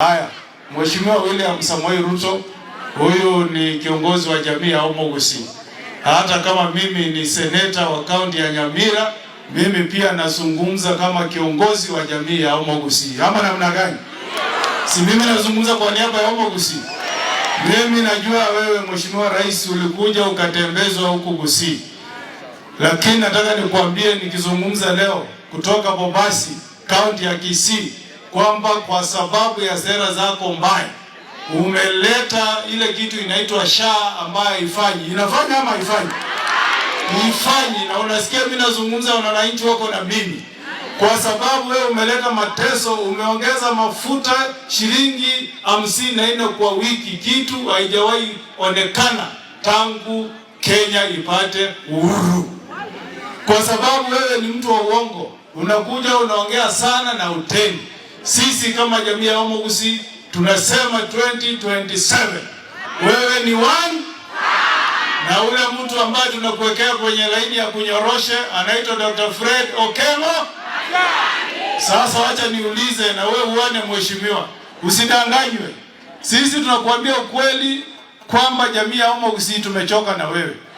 Haya, Mheshimiwa William Samoei Ruto, huyu ni kiongozi wa jamii ya Omogusii. Hata kama mimi ni seneta wa kaunti ya Nyamira, mimi pia nazungumza kama kiongozi wa jamii ya Omogusii. Ama namna gani? Si mimi nazungumza kwa niaba ya Omogusii? Mimi najua wewe Mheshimiwa Rais ulikuja ukatembezwa huku Gusii, lakini nataka nikuambie nikizungumza leo kutoka Bobasi, kaunti ya Kisii, kwamba kwa sababu ya sera zako mbaya umeleta ile kitu inaitwa SHA ambayo haifanyi. Inafanya ama haifanyi? Haifanyi. Na unasikia mimi nazungumza na wananchi wako na mimi, kwa sababu wewe umeleta mateso, umeongeza mafuta shilingi 54 kwa wiki, kitu haijawahi onekana tangu Kenya ipate uhuru. Kwa sababu wewe ni mtu wa uongo, unakuja unaongea sana na utendi. Sisi kama jamii ya Omogusii tunasema 2027 wewe ni one, na ule mtu ambaye tunakuwekea kwenye laini ya kunyoroshe anaitwa Dr. Fred Okengo. Sasa wacha niulize na wewe uone, mheshimiwa, usidanganywe. Sisi tunakuambia ukweli kwamba jamii ya Omogusii tumechoka na wewe.